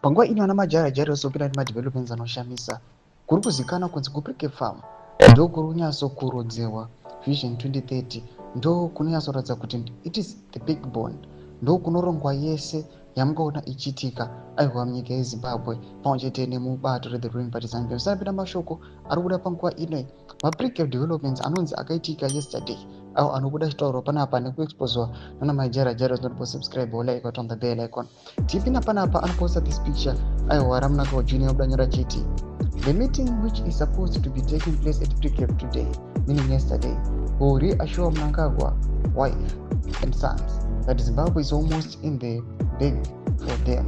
Panguva ino ana Majara Jairos opinda nemadevelopments anoshamisa. Kuri kuzikanwa kunzi kuPrecabe Farm ndokuri kunyatsokurodzewa Vision 2030, ndokunonyatsoratidza kuti it is the backbone, ndokunorongwa yese yamungaona ichiitika, aiwa, munyika yeZimbabwe pamwe chete nemubato rethe ruling party ZANU. Tisapinda mashoko ari kubuda panguva ino, maprecabe developments anonzi akaitika yesterday, awo anobuda achitaurwa panapa nekuexposwa nana Majara Jairos. Notipo subscribe or like on the bell icon. Tipinda panapa, anoposta this picture, aiwa, raMnangagwa Junior, buda nyora chiti, "The meeting which is supposed to be taking place at Precabe today," meaning yesterday, "will reassure Mnangagwa wife and sons that Zimbabwe is almost in the bag for them.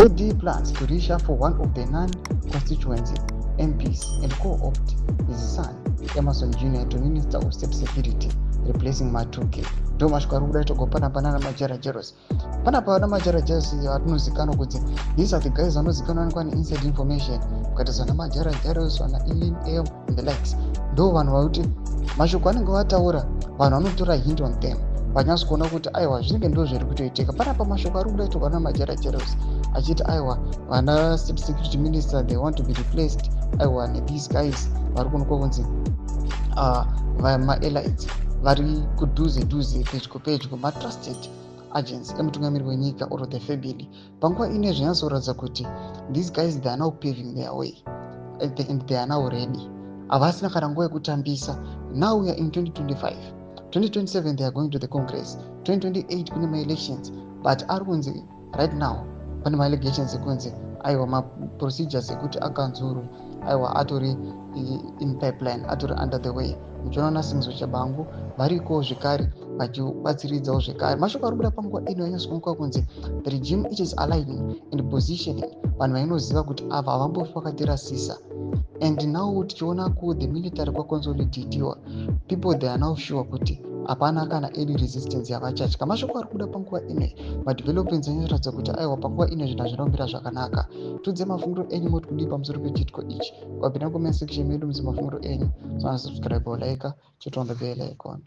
ED plans to reshuffle one of the non-constituency MPs and co-opt his son Emerson Junior to Minister of State Security, replacing Matuke." Ndo mashoko ari kuda itogwa panapa nana Majara Jairos. Panapa vana Majara Jairos vatinozikanwa kuti these are the guys vanozikanwa nekwa neinside information. Ukaita vana Majara Jairos, vana Elin M and the likes, ndo vanhu vakuti mashoko anenge vataura, vanhu vanotora hint on them, vanyatso kuona kuti aiwa, zvinenge ndo zviri kutoitika panapa. Mashoko ari kuda itogwa namajara Jairos achiti, aiwa, vana state security minister, they want to be replaced, aiwa, nethese guys vari kuonekwa kunzi maelites vari kudhuze dhuze, pedyo pedyo, matrusted agents emutungamiri wenyika or the family. Panguva ine zvinyatsoratidza kuti these guys, they are now paving their way and they are now ready. Havasina kana nguva yekutambisa. Now we are in 2025, 2027 they are going to the congress, 2028 kune maelections, but ari kunzi right now pane maallegations ekunzi, aiwa, maprocedures ekuti akanzuru, aiwa, atori in pipeline, atori under the way. Muchiona Sengezo Tshabangu variko zvekare vachibatsiridzawo zvekare. Mashoko ari kubuda panguva ino yanyatsokuonekwa kunzi the regime, it is aligning and positioning vanhu vainoziva kuti ava havambofi vakatirasisa. And now tichiona ku the military kwaconsolidateiwa, people, they are now sure kuti hapana kana any resistance yavachatya. Mashoko ari kubuda panguva ino, madevelopments anoratidza kuti, aiwa, panguva ino zvinhu hazvina zvakanaka. Tudze mafungiro enyu, moti kudii pamusoro pechiitiko ichi? Wapinda comment section medu, muzi mafungiro enyu. So subscribe, like, chit on the bell icon.